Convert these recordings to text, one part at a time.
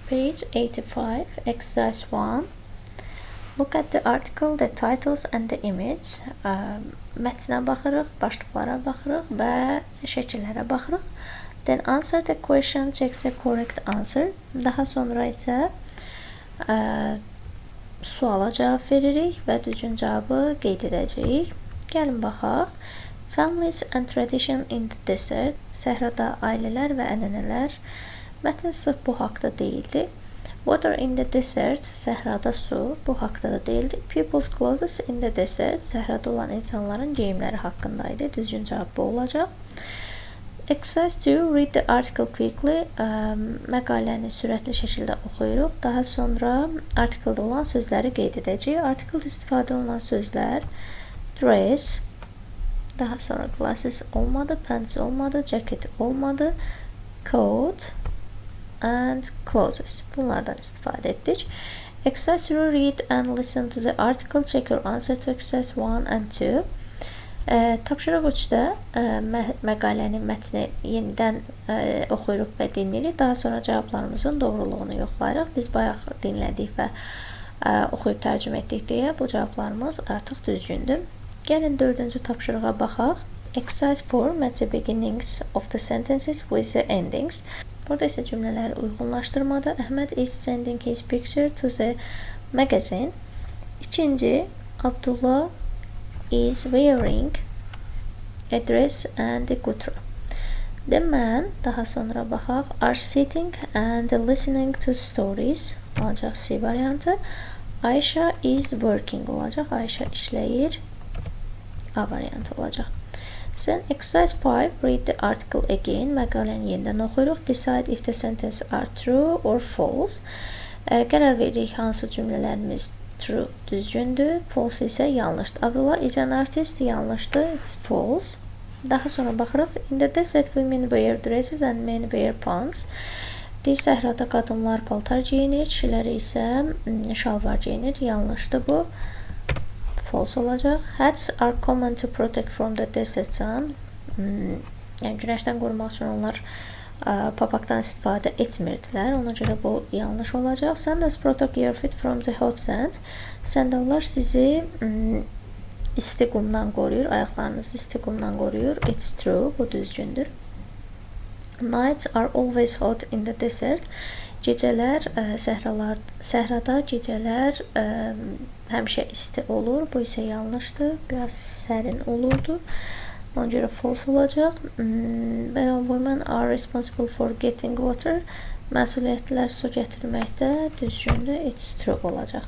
Page 85, exercise 1. Look at the article, the titles and the image. Mətnə baxırıq, başlıqlara baxırıq və şəkillərə baxırıq. Then answer the question, check the correct answer. Daha sonra isə suala cavab veririk və düzgün cavabı qeyd edəcəyik. Gəlin baxaq. Families and tradition in the desert. Səhrada ailələr və ənənələr. Mətn sırf bu haqda deyildi. Water in the desert, səhrada su, bu haqda da deyildi. People's clothes in the desert, səhrada olan insanların geyimləri haqqında idi. Düzgün cavab bu olacaq. Exercise 2, read the article quickly. Məqaləni sürətli şəkildə oxuyuruq. Daha sonra artikeldə olan sözləri qeyd edəcəyik. Artikeldə istifadə olunan sözlər dress, daha sonra glasses olmadı, pants olmadı, jacket olmadı, coat and clothes. Bunlardan istifadə etdik. Exercise 3, read and listen to the article. Check your answer to exercise 1 and 2. Tapşırıq 3-də məqalənin mətni yenidən oxuyuruq və dinləyirik. Daha sonra cavablarımızın doğruluğunu yoxlayırıq. Biz bayaq dinlədik və oxuyub tərcümə etdik deyə bu cavablarımız artıq düzgündür. Gəlin dördüncü tapşırığa baxaq. Exercise 4, match the beginnings of the sentences with the endings. Burada isə cümlələri uyğunlaşdırmadır. Əhməd is sending his picture to the magazine. İkinci, Abdullah is wearing a dress and a gutra. The man, daha sonra baxaq, are sitting and listening to stories. Olacaq C variantı. Ayşə is working olacaq. Ayşə işləyir. A variantı olacaq. Then exercise 5, read the article again. Məqaləni yenidən oxuyuruq. Decide if the sentence are true or false. Qərar veririk hansı cümlələrimiz true, düzgündür, false isə yanlışdır. Abdullah is an artist yanlışdır, it's false. Daha sonra baxırıq. In the desert women wear dresses and men wear pants. Deyir, səhrada qadınlar paltar geyinir, kişilər isə şalvar geyinir. Yanlışdır bu. False olacaq. Hats are common to protect from the desert sun. Yəni günəşdən qorumaq üçün onlar papaqdan istifadə etmirdilər. Ona görə bu yanlış olacaq. Sandals protect your feet from the hot sand. Sandallar sizi isti qumdan qoruyur, ayaqlarınızı isti qumdan qoruyur. It's true, bu düzgündür. Nights are always hot in the desert. Gecələr səhrada gecələr həmişə isti olur. Bu isə yanlışdır. Biraz sərin olurdu. Ona görə false olacaq. Women are responsible for getting water. Məsuliyyətlilər su gətirməkdə düzgündür. It's true olacaq.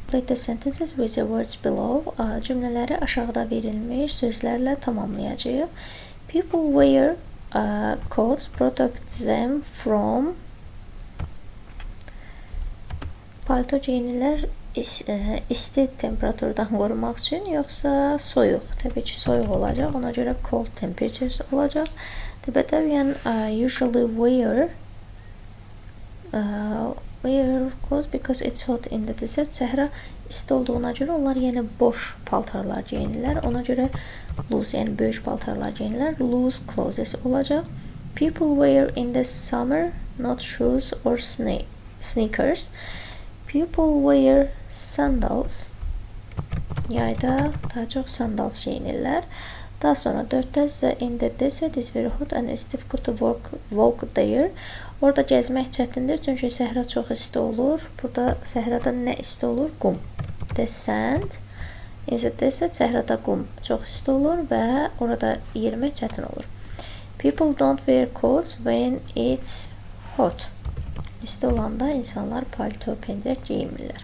Complete the sentences with the words below. Cümlələri aşağıda verilmiş sözlərlə tamamlayacağıq. People wear coats protect them from. Palto geyinirlər isti temperaturdan qorumaq üçün, yoxsa soyuq? Təbii ki, soyuq olacaq. Ona görə cold temperatures olacaq. The Bedouin usually wear clothes because it's hot in the desert. Səhra isti olduğuna görə onlar yenə boş paltarlar geyinirlər. Ona görə loose, yəni böyük paltarlar geyinirlər. Loose clothes olacaq. People wear in the summer not shoes or sneakers. People wear sandals. Yayda daha çox sandals geyinirlər. Daha sonra 4-də the in the desert is very hot and it's difficult to walk there. Orada gəzmək çətindir, çünki səhra çox isti olur. Burada səhrada nə isti olur? Qum. The sand in the desert, səhrada qum çox isti olur və orada yerimək çətin olur. People don't wear coats when it's hot. İsti olanda insanlar palto, pencək geyinmirlər.